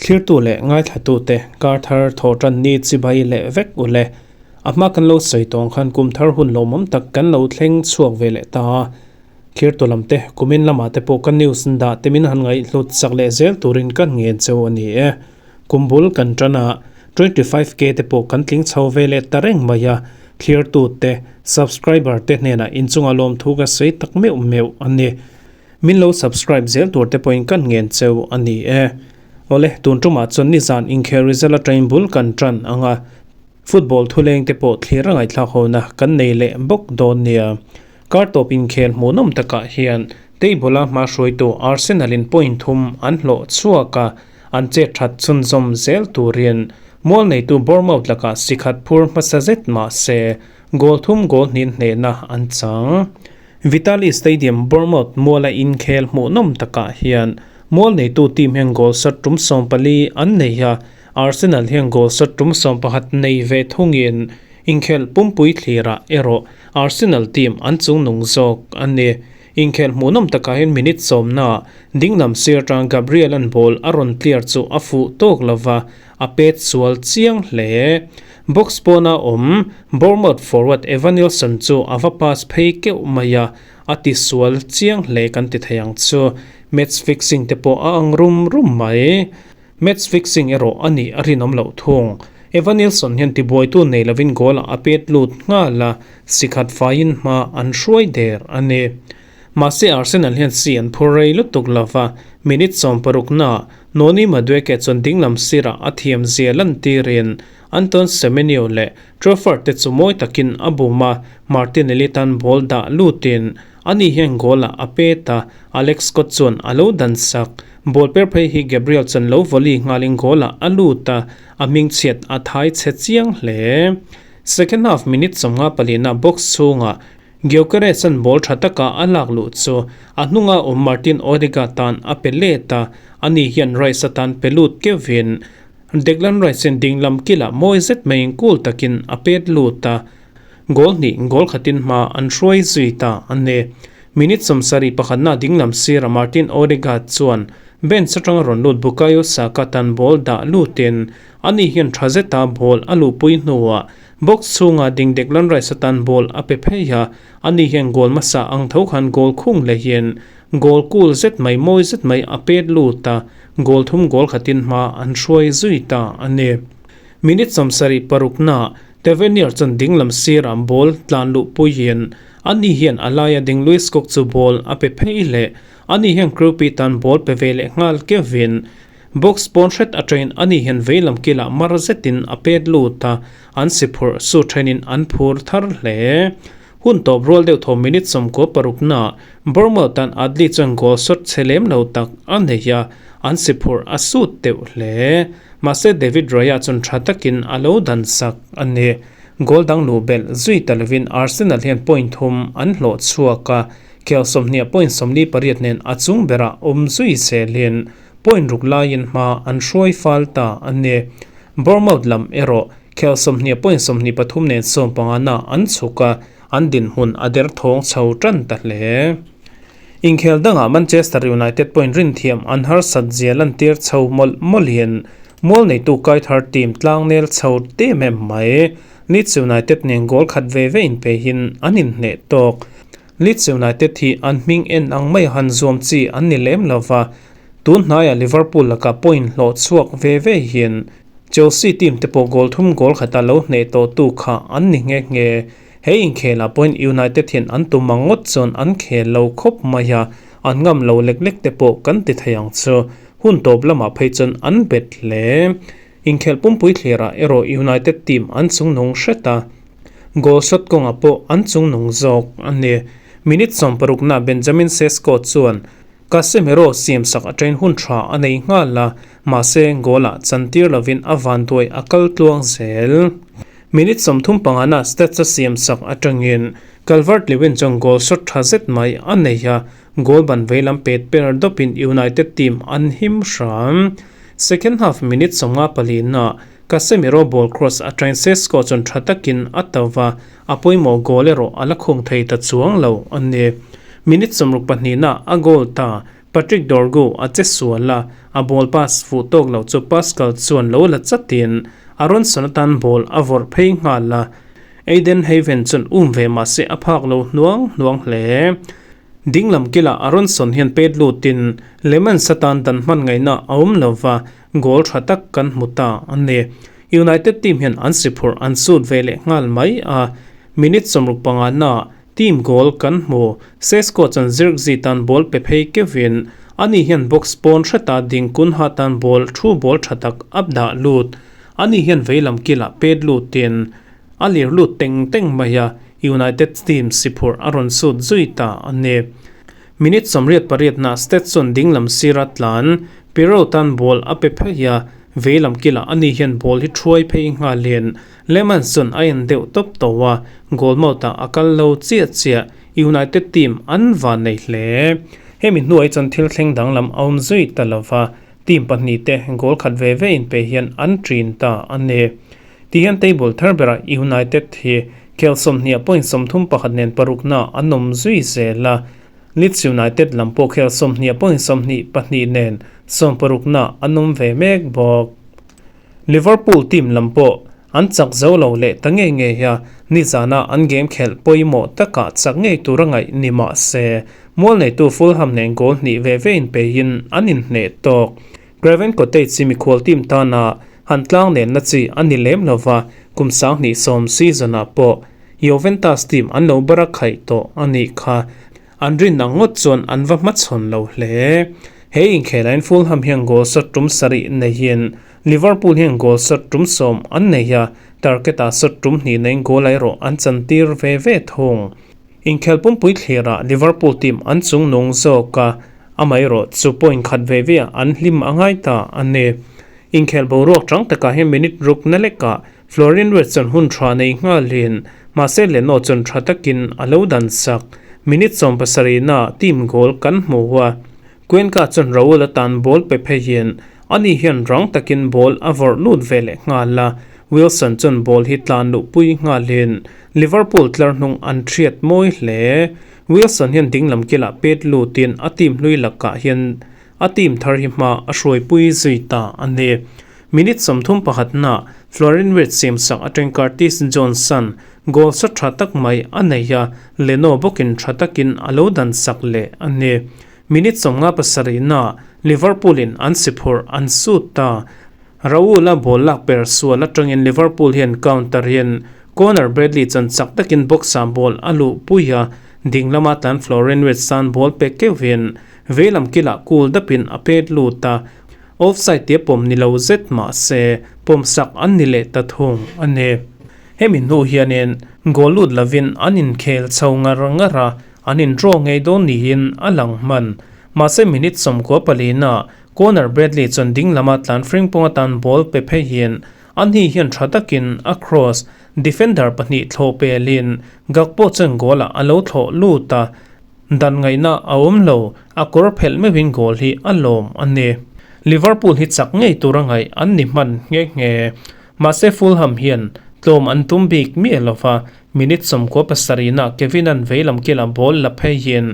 Thlirtu leh ngaithlatute kar thar thaw tan ni chibai leh vek u le. A hma kan lo sawi tawng khan kum thar hun lawmawm tak kan lo thleng chhuak ve leh ta a. Thlirtu lamte kumin lamah te pawh ka news dah te min han ngaihhlut sak leh zel turin ka ngen cheu a ni e. Kum bul kan tan a, 25K te pawh kan tling chho ve leh ta reng mai a, thlirtute, subscriber te hnenah inchunga lawmthu ka sawi tak meuh meuh a ni. Min lo subscribe zel tur te pawhin kan ngen cheu a ni e. Awle, tun tumah chuan nizan inkhel result atangin bul kan tan ang a, football thuleng te pawh thlir a ngaihthlak hona kan nei leh bawk dawn nia. Kar tawp inkhel hmuhnawm takah hian table a hma hruaitu Arsenal in point thum an hlawh chhuak a, an chet that chhunzawm zel turin mual neitu Bournemouth lakah sikhat phur hmasa zet mah se goal thum goal hnin hnehna an chang. Vitali Stadium Bournemouth muala inkhel hmuhnawm takah hian mual neitu team hian goal shot tum 14 an nei a, Arsenal hian goal shot tum 11 nei ve thungin inkhel pumpui thlirah erawh Arsenal team an chungnung zawk a ni. Inkhel hmuhnawm takah hian minute sawmnaah dinglam sir atang Gabriel an ball a rawn clear chu a fuh tawk lova, a pet sual chiang hle. Box pawna awm Bournemouth forward Evanilson chu a va pass phei keuh mai a, a ti sual chiang hle kan ti thei ang chu. Match fixing te pawh a ang rum rum mai. Match fixing erawh a nih a rinawm loh thung. Evanilson hian tibuaitu nei lovin goal ah a pet lut nghal a, sikhat faiin hma an hruai der a ni. Mahse Arsenal hian si an phur rei lutuk lova, minute 60 naah Noni Madueke chuan dinglam sirah a thiam zia lantirin Anton Semenyo leh Trossard te chu mawi takin a bum a, Martinelli tan ball dah lutin ani hian goal ah a pet a, Alex Scott chuan a lo dan sak. Ball per phei hi Gabriel chuan lo volley nghalin goal ah a lut a, a hming chhiat a thai chhe chiang hle. Second half minute 54 na box chhungah Gyökeres an ball tha taka a lak luh chu a hnunga awm Martin Odegaard tan a pe let a, ani hian Rice atan pe lut keuhin Declan Rice in dinglam kilah mawi zet maiin cool takin a pet lut a, goal hnih goal khatin hma an hruai zui ta a ni. Minute 71 na dinglam sira Martin Odegaard chuan bench atanga rawn lut Bukayo Saka tan ball dah lutin ani hian tha zeta ball a luhpui hnuah box chhunga ding Declan Rice atan ball a pe phei a, ani hian goal hmasa ang tho khan goal khung lehin goal cool zet mai mawi zet mai a pet lut a, goal thum goal khatin hma an hruai zui ta a ni. Minute 76 na Tavernier chuan dinglam sirah ball tlan luh puiin ani hian a laia ding Luis Cook chu ball a pe phei leh ani hian Kroupi tan ball pe ve leh nghal keuhin box pawn hret atangin ani hian veilam kilah mar zetin a pet lut a, an si phurh su thenin an phur thar hle. Hun tawp rual deuh thaw minute 96 na Bournemouth tan Adli chuan goal shot chhe lem lo tak a nei a, an si phurh a sut deuh hle. Mahse David Raya chuan tha takin a lo dan sak a ni. Goal dang luh belh zui ta lovin Arsenal hian point thum an hlawh chhuak a, khel 20 point 48 nen a chung berah awm zui zelin point ruk laiin hma an hruai fal ta a ni. Bournemouth lam erawh khel 20 point 23 nen 15 na an chhuk a, an dinhmun a der thawng chho tan ta hle. Inkhel dangah Manchester United point rin thiam an harsat zia lantir chho mawlh mawlhin mual neitu kai thar team tlang nel chho te mem mai. Leeds United nen goal khat ve ve in pe hin an inhneh tawk. Leeds United hi an hming en ang mai han zuam chi an ni lem lova, tun hnaiah Liverpool laka point hlawh chhuak ve ve hin Chelsea team te pawh goal thum goal khata lo hneh tawh tu kha an ni nghe nghe. He inkhel ah pawhin United hian an tum ang ngawt chuan an khel lo khawp mai a, an ngam lo lek lek te pawh kan ti thei ang chu. Hun tawp lamah phei chuan an bet hle. Inkhel pumpui thlirah erawh United team an chungnung hret a, goal shot kawngah pawh an chungnung zawk a ni. Minute 60 na Benjamin Sesko chuan Casemiro siamsak atangin hun tha a nei nghal a, mahse goal ah chantir lovin a vanduai a kal tluang zel. Minute 35 na stats a siamsak atangin Calvert-Lewin chuan goal shot tha zet mai a nei a, goal ban veilam pet per dawpin United team an him hram. Second half minute 54 na Casemiro ball cross atangin Sesko chuan tha takin a to va, a pawimawh goal erawh a la khung thei ta chuang lo a ni. Minute 62 na a goal ta. Patrick Dorgu a che sual a, a ball pass fuh tawk lo chu Pascal chuan lo la chatin Aaronson atan ball a vawrh phei nghal a. Ayden Heaven chuan um ve mah se a phak lo hnuang hnuang hle. Dinglam kilah Aaronson hian pet lutin Lemans atan dan hman ngaihna a awm lo va, goal tha tak kan hmu ta a ni. United team hian an si phurh an sut ve leh nghal mai a, minute 65 naah team goal kan hmu. Sesko chuan Zirkzee tan ball pe phei keuhin ani hian box pawn hreta ding Cunha tan ball thu ball tha tak a dah lut. Ani hian veilam kilah pet lutin a lir lut teng teng mai a, United team si phurh a rawn sut zui ta a ni. Minute 88 naah Stetson dinglam sira tlan Pirro tan ball a pe phei a, veilam kilah ani hian ball hi thuai phei nghalin Lehmann chuan a en deuh tawp tawh a, goal mouth ah a kal lo chiah chiah, United team an van nei hle. Hemi hnuai chuan thil thleng danglam a awm zui ta lova, team pahnih te goal khat ve ve in pe hian an ṭin ta a ni. Tihian table thar berah United hi khel 20 point 31 nen parukna an awm zui zel a, Leeds United lam pawh khel 20 point 22 nen sawmparukna an awm ve mek bawk. Liverpool team lam pawh an chak zo lo leh ta ngei ngei a, nizana an game khelh pawimawh takah chak ngei tur a ngaih ni mah se, mual neitu Fulham nen goal hnih ve ve inpeihin an inhneh tawk. Craven Cottage hi mikhual team tana han tlang nenna chi a ni lem lo va, kum 2010 season-ah pawh Juventus team an lo bar a khaih tawh a nih kha. An rin ang ngawt chuan an va hmachhawn lo hle. He inkhelaiin Fulham hian goal shot tum sarih neihin Liverpool hian goal shot tum sawm an nei a, target-ah shot tum hnih neiin goal erawh an chantir ve ve thung. Inkhel pumpui thlirah Liverpool team an chung nung zawk a, amaherawh chu point khat ve veah an hlim a ngai ta a ni. Inkhel boruak chang takah hian minute ruk na lekah Florian Wirtz chuan hun tha nei nghalin mahse Leno chuan tha takin a lo dan sak. Minute 70 na team goal kan hmu a, Cuenca chuan Raul atan ball pe pheiin ani hian rang takin ball a vawrh lut ve leh nghal a, Wilson chuan ball hi tlan luhpui nghalin Liverpool tlar hnung an thiat mawi hle. Wilson hian dinglam kilah pet lutin a team hlui lakah hian a team thar hi hma a hruaipui zui ta a ni. Minute 31 na Florian Wirtz siamsak atang Curtis Johnson goal shot tha tak mai a nei a, Leno bawkin tha takin a lo dan sak leh a ni. Minute 57 na Liverpool in an si phurh an sut ta. Raul a ball lak per sual atangin Liverpool hian counter in Conor Bradley chuan chak takin box ah ball a luhpui a, ding lama tlan Florian Wirtz tan ball pe keuhin veilam kilah cool dapin a pet lut a, offside tia pawm ni lo zet mah se pawm sak an ni leh ta thung a ni. Hemi hnu hianin goal lut lovin an inkhel chho ngar ngar a, an in draw ngei dawn niin a lang hman. Mahse minute 94 na Conor Bradley chuan ding lama tlan Frimpong atan ball pe pheihin ani hian tha takin a cross defender pahnih thlawh pelin Gakpo chuan goal ah a lo thlawh lut a, dan ngaihna a awm lo, a kawr phelh meuhin goal hi a lawm a ni. Liverpool hi chak ngei tur a ngaih an ni hman nghe nghe. Mahse Fulham hian tlawm an tum bik miah lova, minute 97 na Kevin an veilam kila ball la pheiin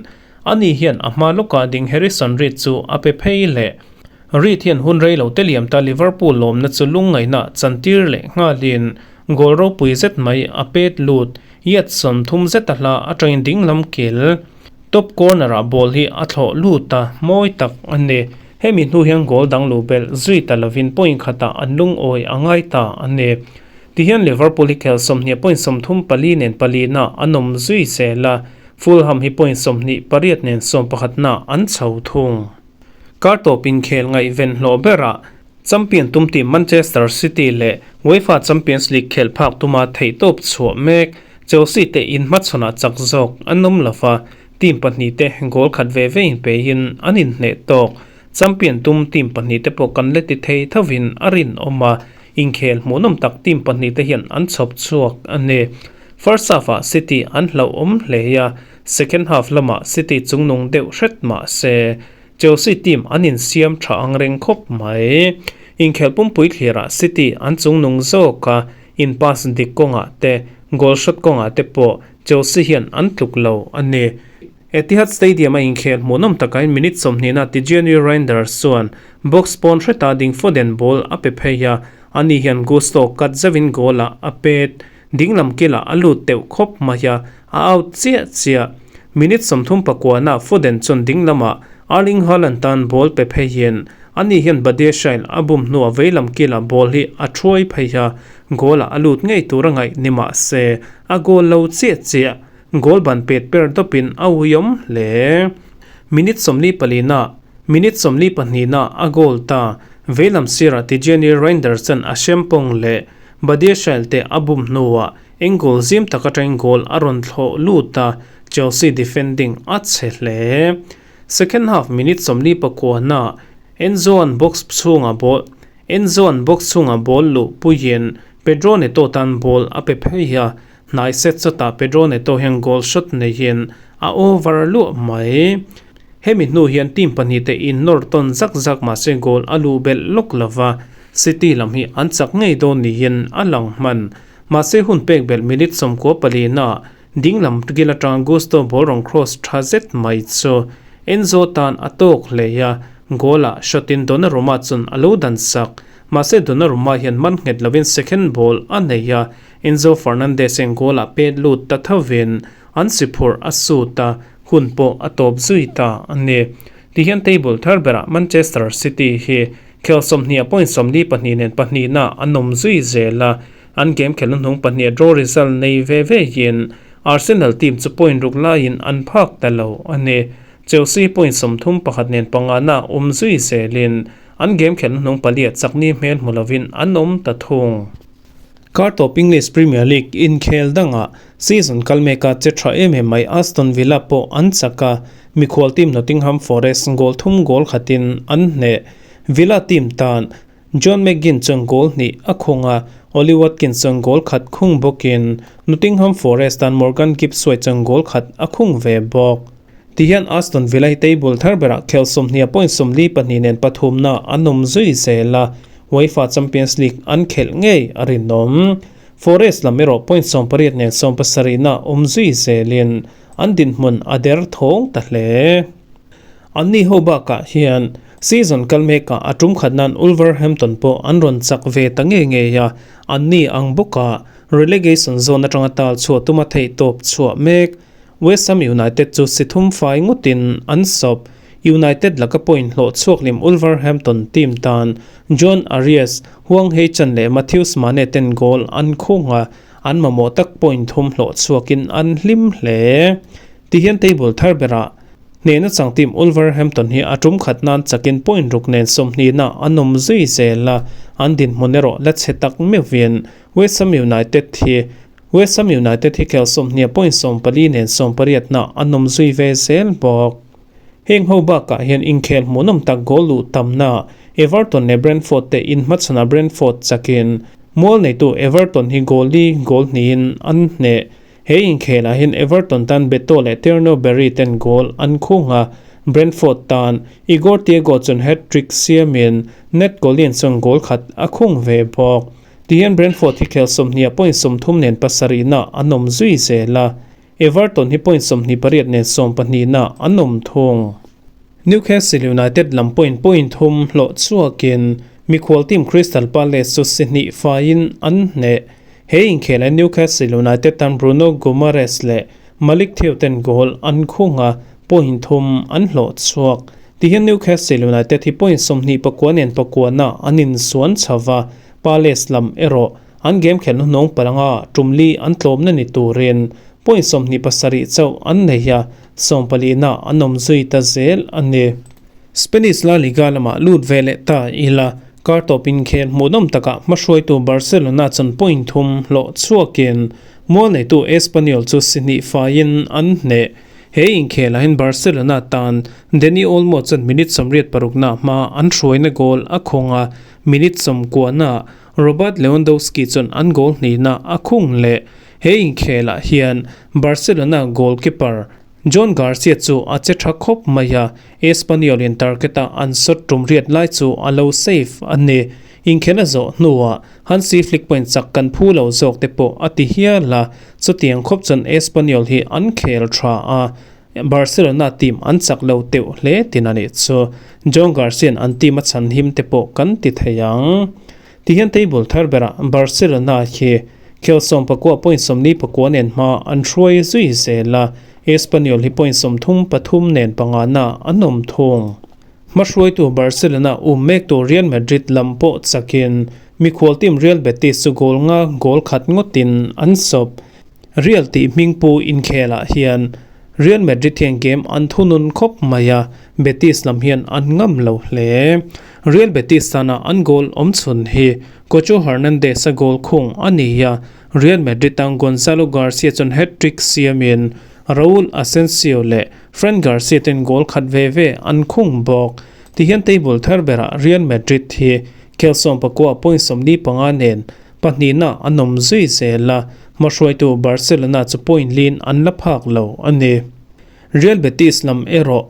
ani hian a hma lawkah ding Harrison Reed chu a pe phei leh. Reed hian hun rei lo te liam ta Liverpool lawmna chu lungngaihna chantir leh nghalin goal ropui zet mai a pet lut. Yard 30 zet a hla atangin dinglam kil top corner ah ball hi a thlawh lut a, mawi tak a ni. Hemi hnu hian goal dang luh belh zui ta lovin point khatah an lungawi a ngai ta a ni. Tihian Liverpool hi khel 20 point 34 nen palina an awm zui zel a, Fulham hi point 28 nen 11 na an chho thung. Kar tawp inkhel ngaihven hlawh berah Champion tum team Manchester City leh UEFA Champions League khelh phak tuma theihtawp chhuah mek Chelsea te inhmachhawnah chak zawk an awm lova, team pahnih te goal khat ve ve inpeihin an inhneh tawk. Champion tum team pahnih te pawh kan la ti thei thovin a rinawm a, inkhel hmuhnawm tak team pahnih te hian an chhawp chhuak a ni. First half-ah City an hlauhawm hle a, second half lamah City chungnung deuh hret mah se Chelsea team an insiam tha ang reng khawp mai. Inkhel pumpui thlirah City an chungnung zawk a, in pass dik kawngah te, goal shot kawngah te pawh Chelsea hian an tluk lo a ni. Etihad Stadium-a inkhel hmuhnawm takain minute 20 na Tijjani Reijnders chuan box pawn hreta ding Foden ball a pe phei a, ani hian Gusto cut zeuhin goal-ah a pet. Dinglam kilah a lut teuh khawp mai a, a out chiah chiah. Minute 39 na Foden chuan dinglamah Erling Haaland tan ball pe pheiin ani hian Badiashile a bum hnuah veilam kilah ball hi a thuai phei a, goal-ah a lut ngei tur a ngaih ni mah se a goal lo chiah chiah. Goal ban pet per dawpin a uiawm hle. Minute 44 na minute 42 na a goal ta. Veilam sirah Tijjani Reijnders chuan a hrempawng leh Badiashile te a bum hnuah eng goal zim tak atangin goal a rawn thlawh lut a, Chelsea defending a chhe hle. Second half minute 49 na Enzo an box chhungah ball Enzo an box chhungah ball luh puiin Pedro Neto tan ball a pe phei a, hnai set chawtah Pedro Neto hian goal shot neihin a over luah mai. Hemi hnu hian team pahnih te in nawr tawn zak zak mahse goal a luh belh lawk lova, City lam hi an chak ngei dawn niin a lang hman. Mahse hun pek belh minute 94 na dinglam gil atanga Gusto ball rawn cross tha zet mai chu Enzo tan a tawk hle a, goal ah shot in Donnarumma chuan a lo dan sak. Mahse Donnarumma hian man nghet lovin second ball a nei a, Enzo Fernandez in goal ah pet lut ta thovin an si phurh a sut a, hun pawh a tawp zui ta a ni. Tihian table thar berah Manchester City hi khel 20 a point 42 nen pahnihna an awm zui zel a, an game khelna hnung pahnih a draw result nei ve ve in Arsenal team chu point ruk laiin an phak ta lo a ni. Chelsea point 31 nen pangana awm zui zelin an game khelna hnung pali a chakni hmel hmu lovin an awm ta thung. Kar tawp English Premier League inkhel dangah season kal meka che tha em em mai Aston Villa pawh an chak a, mikhual team Nottingham Forest goal thum goal khatin an hneh. Villa team tan John McGinn chuan goal hnih a khung a, Ollie Watkins chuan goal khat khung bawkin Nottingham Forest tan Morgan Gibbs-White chuan goal khat a khung ve bawk. Tihian Aston Villa hi table thar berah khel 20 a point 42 nen pathumna an awm zui zel a, UEFA Champions League an khelh ngei a rinawm. Forest lam erawh point 18 nen 70 na awm zui zelin an dinhmun a der thawng ta hle. Anni ho bakah hian season kal mekah a tum khat nan Wolverhampton pawh an rawn chak ve ta ngei ngei a, anni ang bawkah relegation zone atanga tal chhuah tuma theih tawp chhuah mek. West Ham United chu si thum fai ngawtin an sawp. United laka point hlawh chhuak lim Wolverhampton team tan John Arias, Hwang Hee-chan leh Matthews Mane ten goal an khung a, an mamawh tak point thum hlawh chhuakin an hlim hle. Tihian table thar berah hnehna chang team Wolverhampton hi a tum khat nan chakin point ruk nen 20 na an awm zui zel a, an dinhmun erawh la chhe tak meuhin West Ham United hi West Ham United hi khel 20 a point 14 nen 18 na an awm zui ve zel bawk. Heng ho bakah hian inkhel hmuhnawm tak goal luh tamna Everton leh Brentford te in hmachhana Brentford chakin mual neitu Everton hi goal li goal hnihin an hneh. He inkhelah hian Everton tan Beto leh Thierno Barry ten goal an khung a, Brentford tan Igor Thiago chuan hat-trick siamin Nat Collins chuan goal khat a khung ve bawk. Tihian Brentford hi khel 20 a point 30 nen pasarih na an awm zui zel a, Everton hi point 28 nen 12 na an awm thung. Newcastle United lam point point thum hlawh chhuakin mikhual team Crystal Palace chu si hnih faiin an hneh. He inkhela Newcastle United tan Bruno Guimaraes leh Malik Thiaw ten goal an khung a, point thum an hlawh chhuak. Tihian Newcastle United hi point 29 nen pakua na an insuan chhova, Palace lam erawh an game khelna hnawng palanga tumli an tlawmna ni turin point 27 chauh an nei a, 14 na an awm zui ta zel a ni. Spanish La Liga lamah lut ve leh ta ila, kar tawp inkhel hmuhnawm takah hmahruaitu Barcelona chuan point thum hlawh chhuakin mual neitu Espanyol chu si hnih faiin an hneh. He inkhelah hian Barcelona tan Dani Olmo chuan minute 86 na hma an hruaina goal a khawng a, minute 90 na Robert Lewandowski chuan an goal hnihna a khung leh. He inkhelah hian Barcelona goalkeeper Joan Garcia chu a che tha khawp mai a, Espanyol in target-a an shot tum riat lai chu a lo save a ni. Inkhel a zawh hnuah Hansi Flick point chak kan phu lo zawk te pawh a ti hial a, chutiang khawp chuan Espanyol hi an khel tha a. Barcelona team an chak lo teuh hle tin a nih chu. Joan Garcia-a'n an team a chhan him te pawh kan ti thei ang. Tihian table thar berah Barcelona hi khel 19 point 44 nen hma an hruai zui zel a, Espanyol hi point 33 nen pangana an awm thung. Hmahruaitu Barcelona um mektu Real Madrid lam pawh chakin mikhual team Real Betis chu goal nga goal khat ngawtin an sawp. Real tih hmingpu inkhelah hian Real Madrid hian game an thunun khawp mai a, Betis lam hian an ngam lo hle. Real Betis tana an goal awm chhun hi Cucho Hernandez-a goal khung a ni a, Real Madrid tan Gonzalo Garcia chuan hat-trick siamin Raul Asensio leh Fran Garcia ten goal khat ve ve an khung bawk. Tihian table thar berah Real Madrid hi khel 19 point 45 nen pahnihna an awm zui zel a, hmahruaitu Barcelona chu point lin an la phak lo a ni. Real Betis lam erawh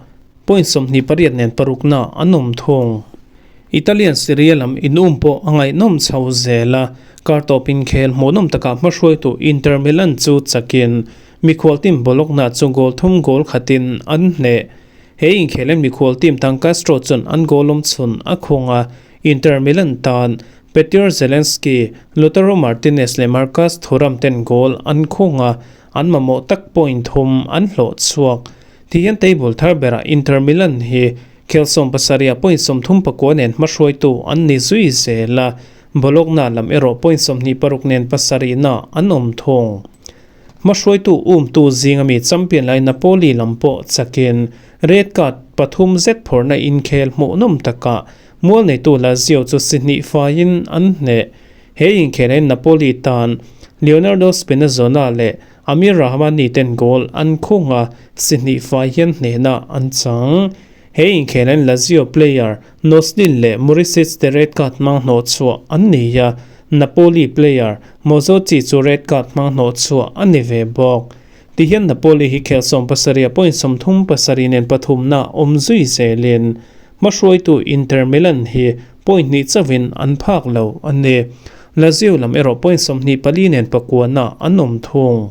point 28 nen parukna an awm thung. Italian Serie A lam inum pawh a ngaihnawm chho zel a, kar tawp inkhel hmuhnawm takah hmahruaitu Inter Milan chu chakin Mikhual team Bologna chu goal thum goal khatin an hneh. He inkhelen mikhual team tang Castro chuan an goal awm chhun a khung a, Inter Milan tan Piotr Zielinski, Lautaro Martinez leh Marcus Thuram ten goal an khung a, an mamawh tak point thum an hlawh chhuak. Tihian table thar berah Inter Milan hi khel 17 ah point 39 nen hmahruaitu an ni zui zel a, Bologna lam erawh point 26 nen pasarihna an awm thung. Hmahruaitu umtu zinga mi champion lai Napoli lam pawh chakin red card pathum zet phawrhna inkhel hmuhnawm takah mual neitu Lazio chu si hnih faiin an hneh. He inkhelain Napoli tan Leonardo Spinazzola leh Amir Rrahmani ten goal an khung a, si hnih fai hian hnehna an chang. He inkhelain Lazio player Noslin leh Murisic te red card hmang hnawh chhuah an ni a, Napoli player Mozzochi chu red card hmang hnawh chhuah a ni ve bawk. Tihian Napoli hi khel 70 point 37 nen pathumna awm zui zelin hmahruaitu Inter Milan hi point hnih chauhin an phak lo a ni. Lazio lam erawh point 24 nen pakuana an awm thung.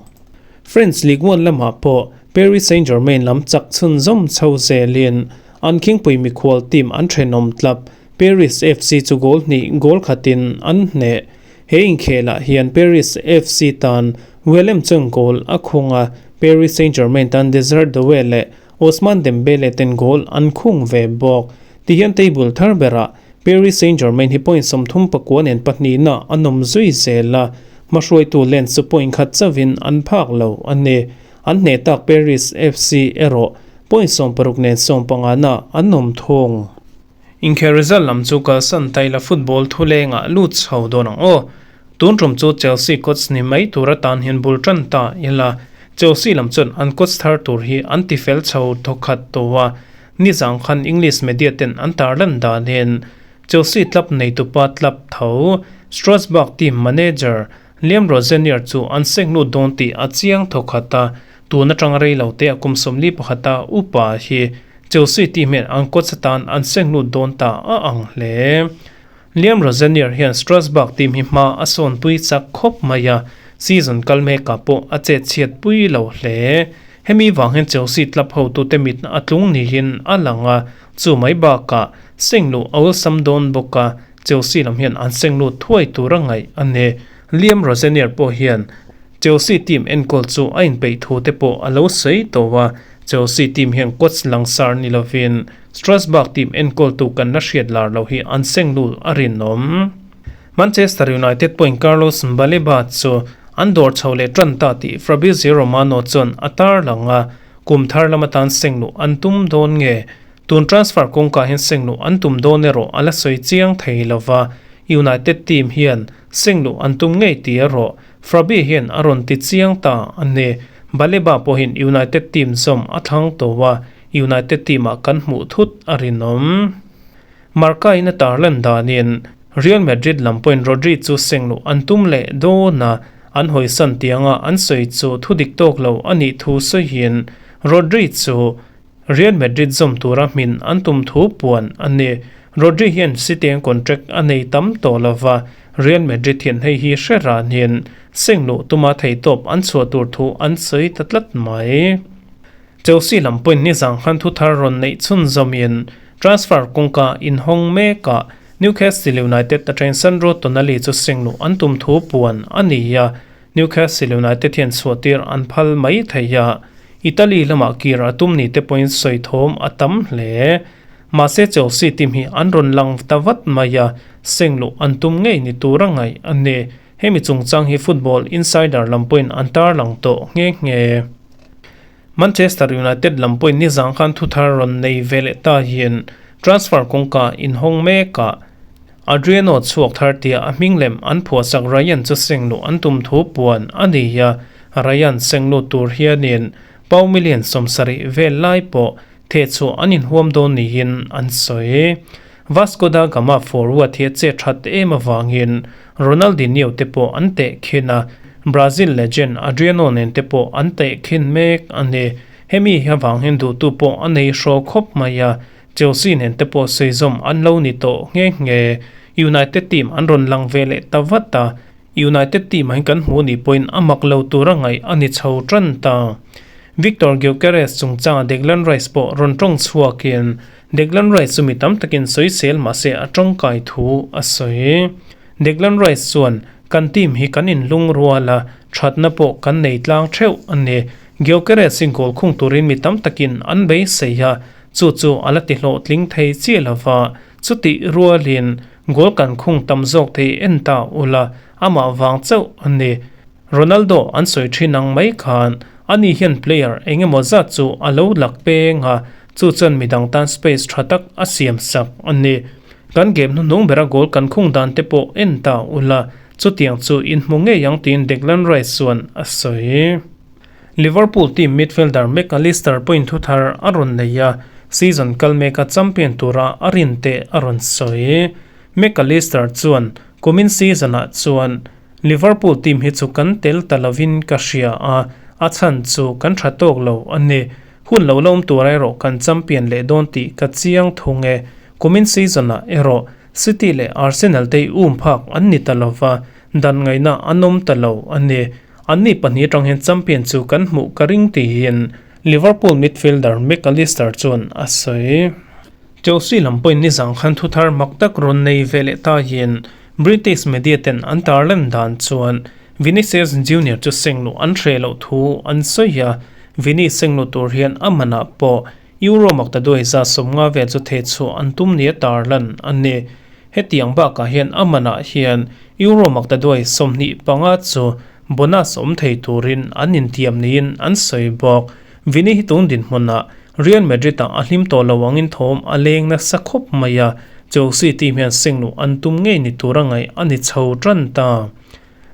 French Ligue 1 lamah pawh Paris Saint-Germain lam chak chhunzawm chho zelin an khingpui mikhual team an thenawm tlap Paris FC chu goal hnih goal khatin an hneh. He inkhelah hian Paris FC tan Willem chuan goal a khung a, Paris Saint-Germain tan Desire Doue leh Ousmane Dembele ten goal an khung ve bawk. Tihian table thar berah Paris Saint-Germain hi point 39 nen pahnihna an awm zui zel a, hmahruaitu Lens chu point khat chauhin an phak lo a ni. An hneh tak Paris FC erawh point 60 nen 15na an awm thung. Inkhel result lam chu kalsan taila football thulengah lut chho dawn ang aw. Tun tum chu Chelsea coach ni mai tur atan hian bul tan ta ila. Chelsea lam chuan an coach thar tur hi an ti fel chho thawkhat tawh a. Nizang khan English media ten an tarlan danin Chelsea club neitupa club tho Strasbourg team manager Liam Rosenior chu an seng lut dawn tih a chiang thawkhat a, tun atanga rei lo te a kum 41 a upa hi Chelsea team hian an coach atan an seng lut dawn ta a ang hle. Liam Rosenior hian Strasbourg team hi hma a sawnpui chak khawp mai a, season kal mekah pawh a chet chhiat pui lo hle. Hemi vang hian Chelsea club hotute mit a tlung niin a lang a, chu mai bakah seng luh a awlsam dawn bawk a, Chelsea lam hian an seng lut thuai tur a ngaih a ni. Liam Rosenior pawh hian Chelsea team enkawl chu a inpeih thu te pawh a lo sawi tawh a, Chelsea team hian coach langsar ni lovin Strasbourg team enkawltu kan la hriat lar lo hi an seng lut a rinawm. Manchester United pawhin Carlos Baleba chu an dawr chho leh tan ta tih Fabrizio Romano chuan a tarlang a, kum thar lam atan seng luh an tum dawn nge? Tun transfer kawngkah hian seng luh an tum dawn erawh a la sawi chiang thei lova, United team hian seng luh an tum ngei tih erawh Fabi hian a rawn ti chiang ta a ni. Baleba pawhin United team zawm a thlang tawh a, United team-ah kan hmuh thut a rinawm. Marca-in a tarlan danin Real Madrid lam pawhin Rodri chu seng luh an tum leh dawn a, an hawisan tianga an sawi chu thudik tawk lo a nih thu sawiin Rodri chu Real Madrid zawm tura hmin an tum thu puan a ni. Rodri hian City-an contract a nei tam tawh lova, Real Madrid hian hei hi hre ranin seng luh tuma theihtawp an chhuah tur thu an sawi ta tlat mai. Chelsea lam pawhin nizang khan thuthar rawn neih chhunzawmin transfer kawngka inhawng mekah Newcastle United atangin Sandro Tonali chu sengluh an tum thu puan a ni a, Newcastle United hian chhuahtir an phal mai thei a, Italy lamah kir a tum ni te pawhin sawi thawm a tam hle. Mahse Chelsea team hi an rawn lang ta vat mai a, sengluh an tum ngei ni tur a ngaih a ni. Hemi chungchang hi Football Insider lam pawhin an tarlang tawh nghe nghe. Manchester United lam pawhin nizang khan thuthar rawn nei ve leh ta hian transfer kawngka inhawng mekah Adriano chhuak thar tia a hming lem an phuahsak Ryan chu sengluh an tum thu puan a ni a, Ryan sengluh tur hianin pau million 70 vel lai pawh thehchhuah an inhuam dawn niin an sawi. Vasco da Gama forward hi a che that em avangin Ronaldinho te pawh an tehkhin a, Brazil legend Adriano nen te pawh an tehkhin mek a ni. Hemi hi avang hian duhtu pawh a nei hraw khawp mai a, Chelsea nen te pawh sawi-zawm an lo ni tawh nghe nghe. United team an rawn lang ve leh ta vat a, United team ah hian kan hmuh nih pawhin a mak lo tur a ngaih a ni chho tan ta. Viktor Gyokeres chungchanga Declan Rice pawh rawn tawng chhuakin Declan Rice chu mi tam takin sawisel mahse a tawngkai thu a sawi. Declan Rice chuan, Kan team hi kan inlung rual a, thatna pawh kan nei tlang theuh a ni. Gyokeres hi goal khung turin mi tam takin an beisei a, chu chu a la ti hlawhtling thei chiah lova, chutih rualin goal kan khung tam zawk thei en ta ula, amah vang chauh a ni. Ronaldo an sawi thin ang mai khan ani hian player eng emaw zat chu a lo lak peng a, chu chuan midang tan space tha tak a siam sak a ni. Kan game hnuhnung bera goal kan khung dan te pawh en ta ula, chutiang chu in hmu ngei ang tiin Declan Rice chuan a sawi. Liverpool team midfielder Mac Allister pawhin thuthar a rawn nei a, season kal meka champion tura a rin te a rawn sawi. Mac Allister chuan, Kumin season-ah chuan Liverpool team hi chu kan tel ta lovin ka hria a, a chhan chu kan tha tawk lo a ni. Hun lo la awm tur erawh kan champion leh dawn tih ka chiang thung e. Kumin season-ah erawh City leh Arsenal te um phak an ni ta lova, dan ngaihna an awm ta lo a ni. Anni pahnih atang hian champion chu kan hmuh ka ring tiin Liverpool midfielder Mac Allister chuan a sawi. Chelsea lam pawhin nizang khan thuthar mak tak rawn nei ve leh ta hian British media ten an tarlan dan chuan Vinicius Junior chu sengluh an hreh loh thu an sawi a, Vini sengluh tur hian a manah pawh Euro maktaduai 150 vel chu thehchhuah an tum nia tarlan a ni. Hetiang bakah hian a manah hian Euro maktaduai 25 chu bonus awm thei turin an intiam niin an sawi bawk. Vini hi tun dinhmunah Real Madrid-ah a hlim tawh lo angin thawm a leng nasa khawp mai a, Chelsea team hian sengluh an tum ngei ni tura ngaih a ni chho tan ta.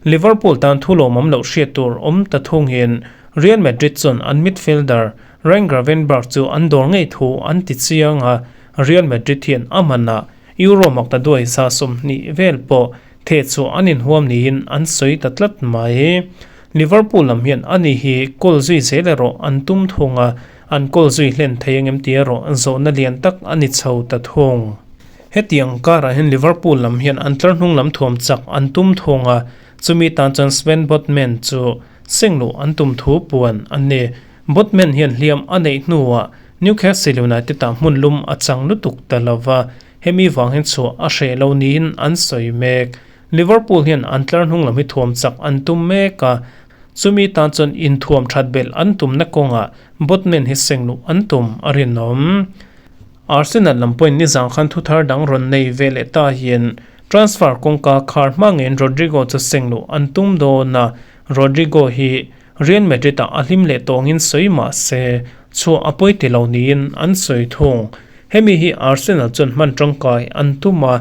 Liverpool tan thu lawmawm loh hriat tur awm ta thungin Real Madrid chuan an midfielder Ryan Gravenberch chu an dawr ngei thu an ti chiang a, Real Madrid hian a manah Euro maktaduai 20 vel pawh thehchhuah an inhuam niin an sawi ta tlat mai. Liverpool lam hian ani hi goal zui zel erawh an tum thung a, an goal zui hlen thei angem tih erawh zawhna lian tak a ni chho ta thung. Hetiang karah hian Liverpool lam hian an tlar hnung lam thuam chak an tum thung a, chumi tan chuan Sven Botman chu sengluh an tum thu puan a ni. Botman hian hliam a neih hnuah Newcastle United-ah hmun lum a chang lutuk ta lo va, hemi vang hian chhuah a hreh lo niin an sawi mek. Liverpool hian an tlar hnung lam hi thuam chak an tum mek a, chumi tan chuan inthuam that belh an tumna kawngah Botman hi sengluh an tum a rinawm. Arsenal lam pawhin nizang khan thuthar dang rawn nei ve leh ta hian transfer kawngka khar hma ngeiin Rodrygo chu sengluh an tum dawn a, Rodrygo hi Real Madrid-ah a hlim leh tawngin sawi mah se chhuah a pawi ti lo niin an sawi thung. Hemi hi Arsenal chuan hman tangkai an tum a,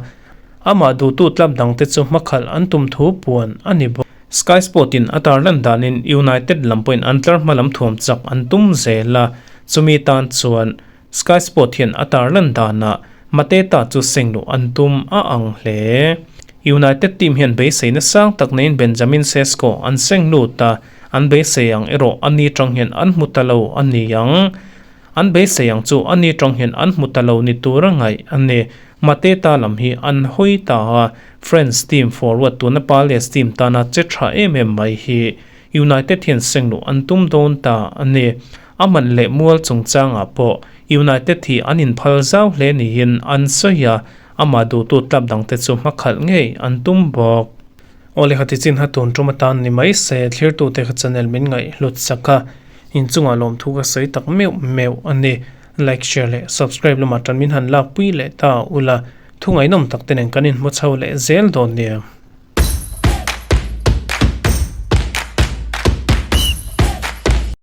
amah duhtu club dangte chu hmakhalh an tum thu puan a ni bawk. Sky Sport-in a tarlan danin United lam pawhin an tlar hma lam thuam chak an tum zel a, chumi tan chuan Sky Sport hian a tarlan danah Mateta chu sengluh an tum a ang hle. United team hian beiseina sang tak neiin Benjamin Sesko an seng lut a, an beisei ang erawh a ni tang hian an hmu ta lo a ni ang. An beisei ang chu a ni tang hian an hmu ta lo ni tura ngaih a ni. Mateta lam hi an hawi ta a, France team forward tuna Palace team tana che tha em em mai hi United hian sengluh an tum dawn ta a ni. A man leh mual chungchangah pawh United hi an inphal zau hle niin an sawi a, amah duhtu club dangte chu hmakhalh ngei an tum bawk. Aw lehkha ti chin kha tun tum atan ni mai se, thlirtute kha channel min ngaih hlut sak a, inchungah lawmthu ka sawi tak meuh meuh a ni. Like, share leh subscribe lamah tan min han lakpui leh ta ula, thu ngaihnawm tak te nen kan inhmu chho leh zel dawn nia.